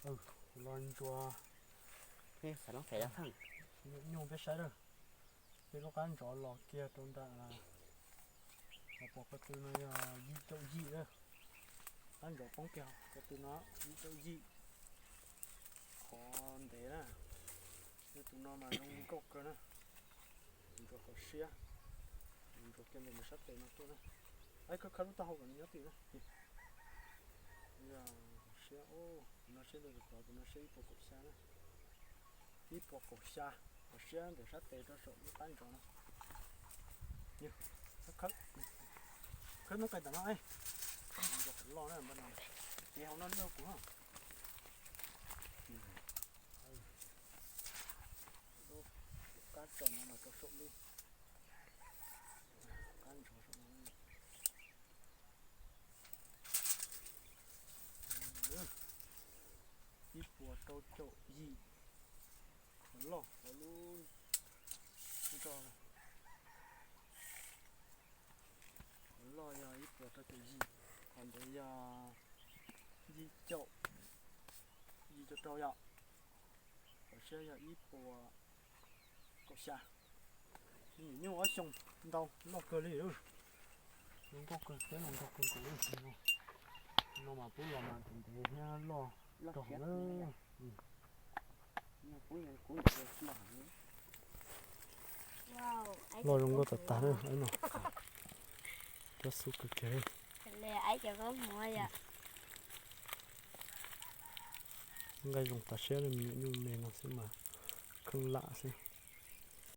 Los ntsuas nyuam nyuj peb saib lawm. Peb lub qab ntsov los kiag rau nram, los pom ko tw no yog yim caum yim lawm. Qab ntsov poob kiag ko tw no yim caum yim. Qhov ntev na. Yog tus no mas zoo nkauj kawg na. Ntsuas qhov siab, ntsuas kiag ntawm nws sab tes no tuaj na. Ai, khawb khawb lub taub hau kom nws nyob twj ywm na. Yog qhov siab, tus no siab ntau tov, tus no siab ib puas kaum xya na. Ib puas kaum xya, qhov siab ntawm sab tes rau saum lub qab ntsov no. Khawb, khawb noob qes tom no, ntsuas qhov loj na, npaj no. Ces hauv no nyob kuv. Lub qab tso no los rau saum lub qab ntsov saum no. Ib puas rau caum yim, qhov loj, qhov lub ntsoj, qhov loj yog ib puas rau caum yim, qhov ntev yog yim caum, yim caum rau yom. Qhov siab yog ib puas kaum xya. Nyuam nyuj ob xyoos ntau, loj kawg li. Zoo nkauj kawg, peb zoo nkauj kawg nkaus li. No mas pub los mas tus ntev thiab loj rog na. Loj zoo nkauj tas tas na, no. Cov xub kawg kiag. Nqaij zoo tas siab li, me nyuam nyuj me no xwb mas kheej lam xwb.